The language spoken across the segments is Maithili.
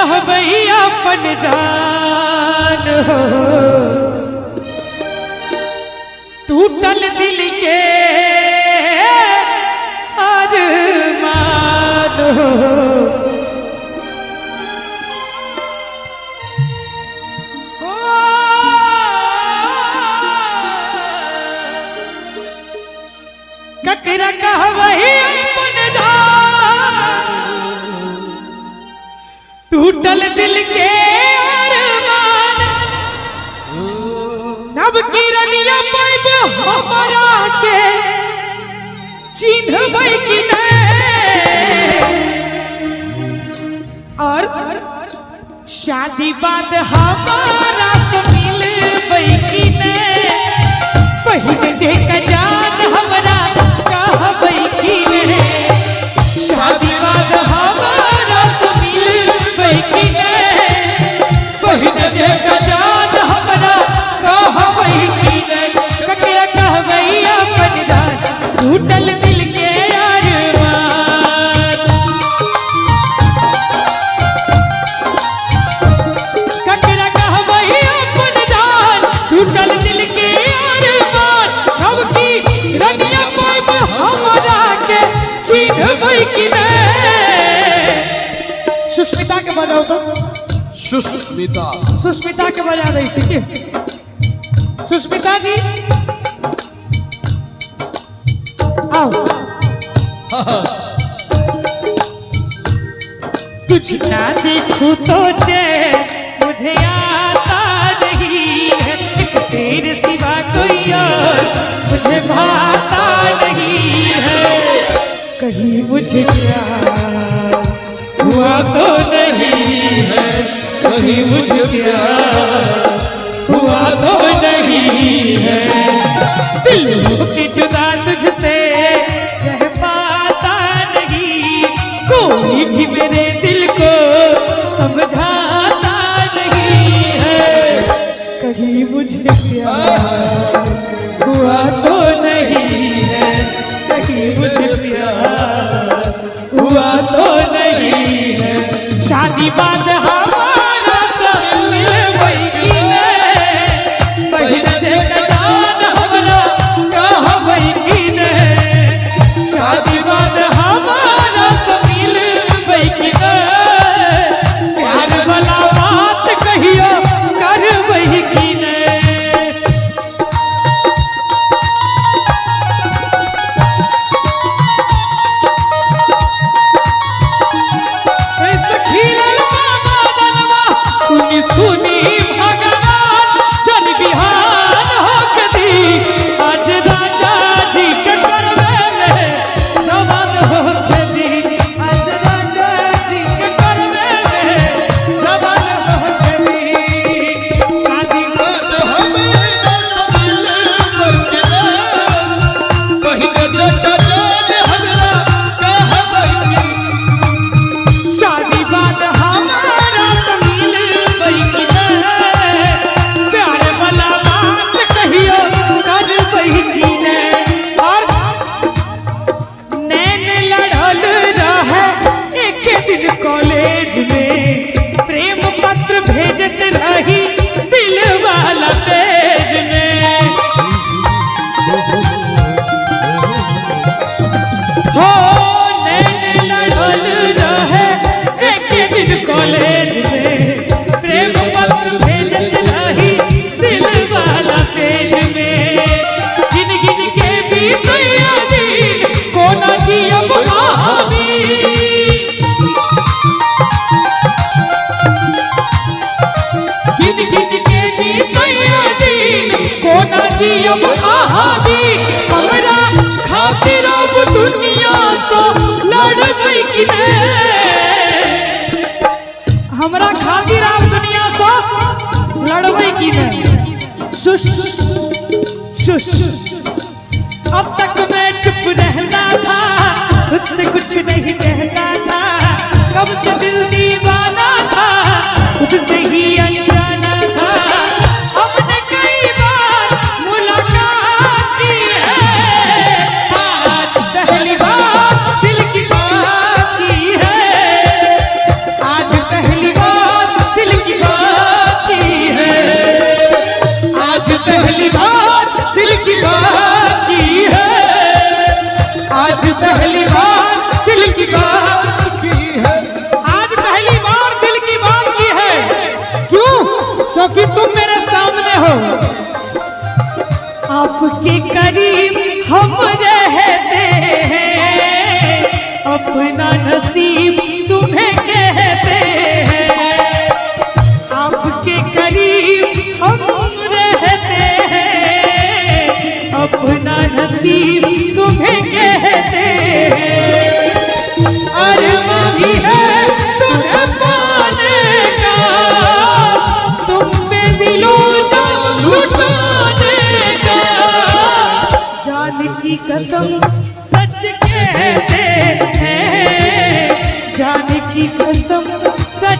कहबै अपन जान हो, टूटल दिल के अरमान हो। ककरा कहबै अपन जान, टूटल दिल के अरमान, नव किरनिया पाइब हमरा के चिन्हबै कि नै। और शादी बाद हमारा से मिलबै कि नै, पहिने जे जान हमरा कहबै कि नै। शादी बाद हमारा से मिलबै कि नै, पहिने जे जान हमरा कहबै कि नै। ककरा कहबै अपन जान, टूटल दिल के अरमान। ककरा कहबै अपन जान, टूटल दिल के अरमान, अब की रनिया पाइब हमरा के चिन्हबै कि नै। सुस्मिता के बजाओ तो, सुस्मिता, सुस्मिता के बजा दै छी के। सुस्मिता जी आओ। तुझ ना देखूं तो चैन मुझे आता नहीं है, तेरे सिवा कोई और मुझे भाता नहीं है। कहीं मुझे प्यार हुआ तो नहीं है, कहीं मुझे प्यार हुआ तो नहीं है। दिल के जुदा तुझसे रह पाता नहीं, कोई भी मेरे दिल को समझाता नहीं है। कहीं मुझे प्यार हुआ तो नहीं है, कहीं मुझे प्यार हुआ तो नहीं है। शादी बाद हमारा सब मिलबै कि नै, पहिने जे जान हमरा कहबै कि नै। शादी बाद हमारा सब मिलबै कि नै, प्यार वाला बात कहियो करबै कि नै। सुनी सुनी भगवान जन बिहान होके दी, आज राजा जी के करवे में जवान होके दी। आज राजा जी के करवे में जवान होके दी। शादी बाद हमारा मिलबै कि नै, पहिने जे जान हमरा कहबै कि शादी बाद हमारा से मिलबै कि नै, प्यार वाला बात कहियो करबै कि नै। और नैन लड़ल रहे एक दिन कॉलेज में, प्रेम पत्र भेजत रही दिल वाला पेज में। हो नैन लड़ल रहे एक दिन कॉलेज में, प्रेम पत्र भेजत रही दिल वाला पेज में। गिन गिन के बीतैया दिन कोना जियब हामी, गिन गिन के बीतैया दिन कोना जियब आहाबी। हमरा खातिर अब दुनिया से लड़बै कि नै, हमरा खातिर अब दुनिया से लड़बै कि नै। सुस सुस अब तक मैं चुप रहता था, खुद से कुछ नहीं कहता था। कब से दिल दीवाना था, खुद से ही अनजाना था। हमने कई बार मुलाकात की है, आज पहली बार दिल की बात की है। आज पहली बार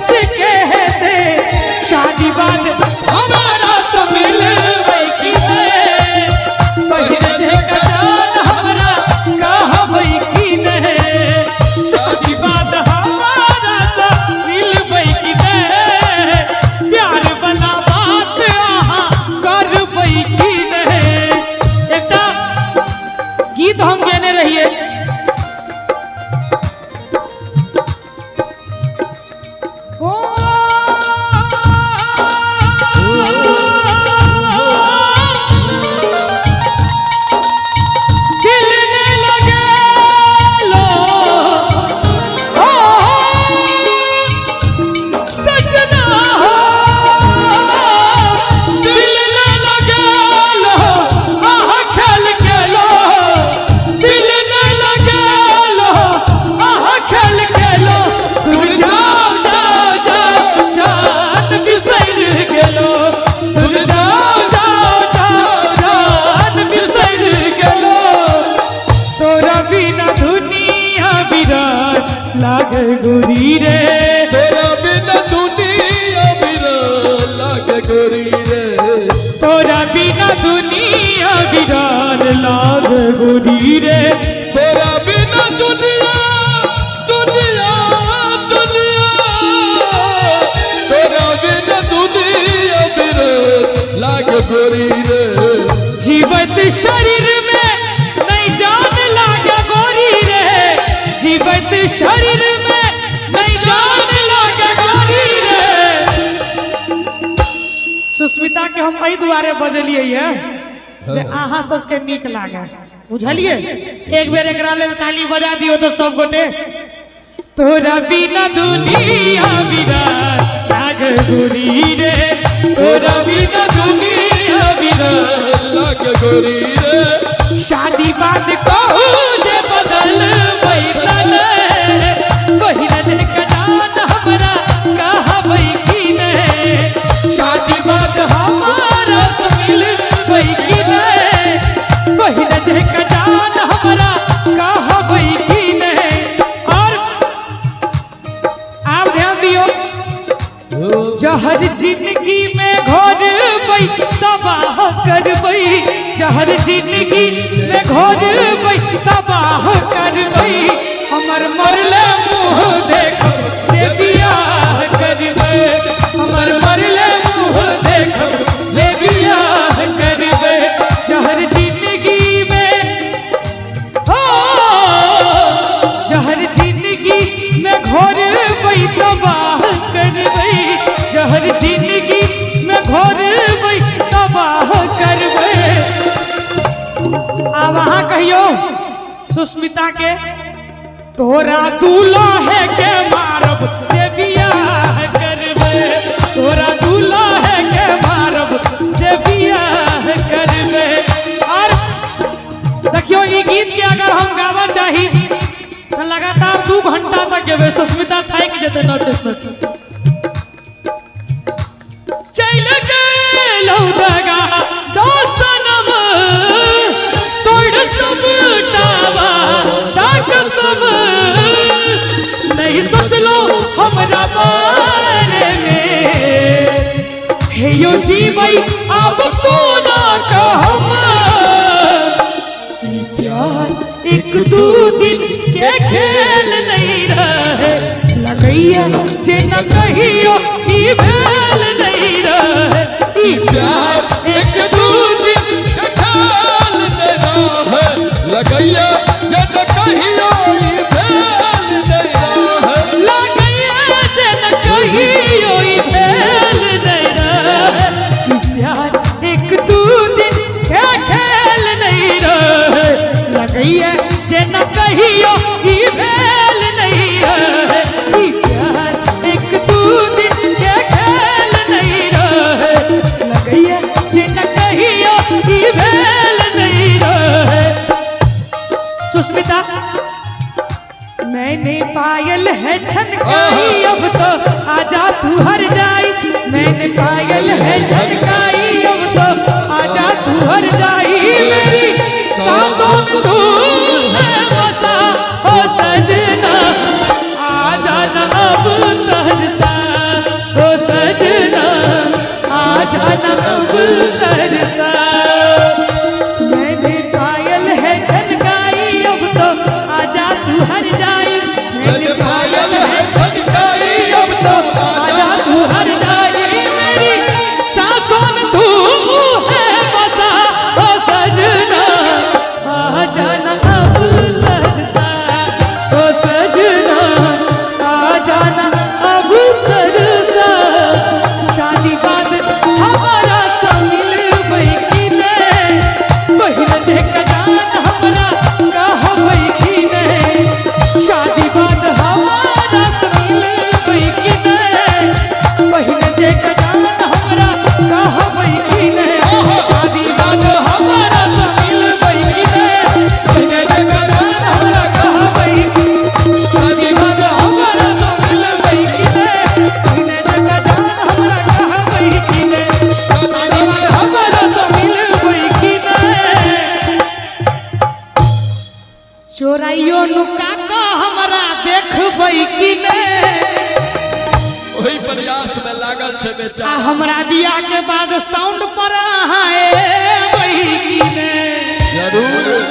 बच के हेतै। शादी बाद हमारा से मिलबै की नै, पहिने जे कजान हमरा कहबै की नै। शादी बाद हमारा से मिलबै की नै, प्यार वाला बात अहाँ करबै की नै। एकटा गीत हम गेने रहिए, ओ दिल ने लगे लो, ओ सजना हो, दिल ने लगे लो, आह खेल के लो, दिल ने लगे लो, आह खेल के लो, तुम जाओ जाओ जाओ जान बिसर गेलो, तुम जाओ जाओ जाओ जान बिसर गेलो। तोरा बिना दुनिया बिरान लागे गोरी रे, तेरा बिना दुनिया बिरान लागे गोरी रे, तोरा बिना दुनिया बिरान लागे गोरी रे, तेरा बिना दुनिया दुनिया दुनिया, तेरा बिना दुनिया बिरान लागे गोरी रे। जीवित शरीर में नहीं जान लागे गोरी रे, जीवित शरीर में नहीं जान लागे गोरी रे। सुस्मिता के हम एहि दुआरे बजलियै ये जे अहाँ सबके नीक लागे, बुझलियै? एक बेर एकरा लेल ताली बजा दियौ तो सब गोटे। तोरा बिना दुनिया बिरान लागे गोरी रे, तोरा बिना दुनिया बिरान लागे गोरी रे। शादी बाद कहू जे बदल बैतन, पहिने जे कजान हमरा कहबै की नै। शादी बाद हमारा से मिलबै की नै, पहिने जे कजान हमरा कहबै की नै। और आप ध्यान दियौ, जहर जिंदगी में घोरबै तबाह करबै, जहर जिंदगी में घोरबै तबाह करबै, हमर मरले मुँह देखब जे बियाह करबै, हमर मरले मुँह देखब जे बियाह करबै। जहर जिंदगी में हो, जहर जिंदगी में घोरबै तबाह करबै, जहर जिंदगी में घोरबै तबाह करबै। आब अहाँ कहियौ सुस्मिता के, तोरा दूल्हा के मारब जे बियाह करबै, तोरा दूल्हा के मारब जे बियाह करबै। और देखियौ ई गीत के अगर हम गाबऽ चाही तऽ लगातार 2 घंटा तक गेबै, सुस्मिता थाकि जेतै नचैत नचैत। चलि गेलौ दगा दोसनम, तोड़ सब टावा कसम, नहीं सोचलो हमरा बारे में, हे यो जीवै आब कोना कहम, ई प्यार एक दू दिन के खेल नहीं रहे, लगैया जे न कहियो ई भेल नहीं रहे, ई प्यार एक दू दिन के खेल नहीं रहे, लगैया जद कहियो ई भेल नहीं रहे, लगैया जे न कहियो ई भेल नहीं रहे, ई प्यार एक दू दिन के खेल नहीं रहे, लगैया जे न कहियो ई भेल नहीं रहे, ई प्यार एक दू दिन के खेल नहीं रहे, लगैया जे न कहियो ई भेल नहीं रहे। सुस्मिता, मैंने पायल है छनकाई, अब तो आजा तू हर जाई, मैंने पायल है छनकाई, अब तो आजा तू हर जाई, मेरी सांसों में तू है बसा, ओ सजना आ जाना अब तरसा। चोराइयो नुका क हमरा देखबै कि ने। ओही प्रयास में लागल छै आ बेचारा। हमरा बियाह के बाद साउंड पर अहाँ एबै कि ने। जरूर।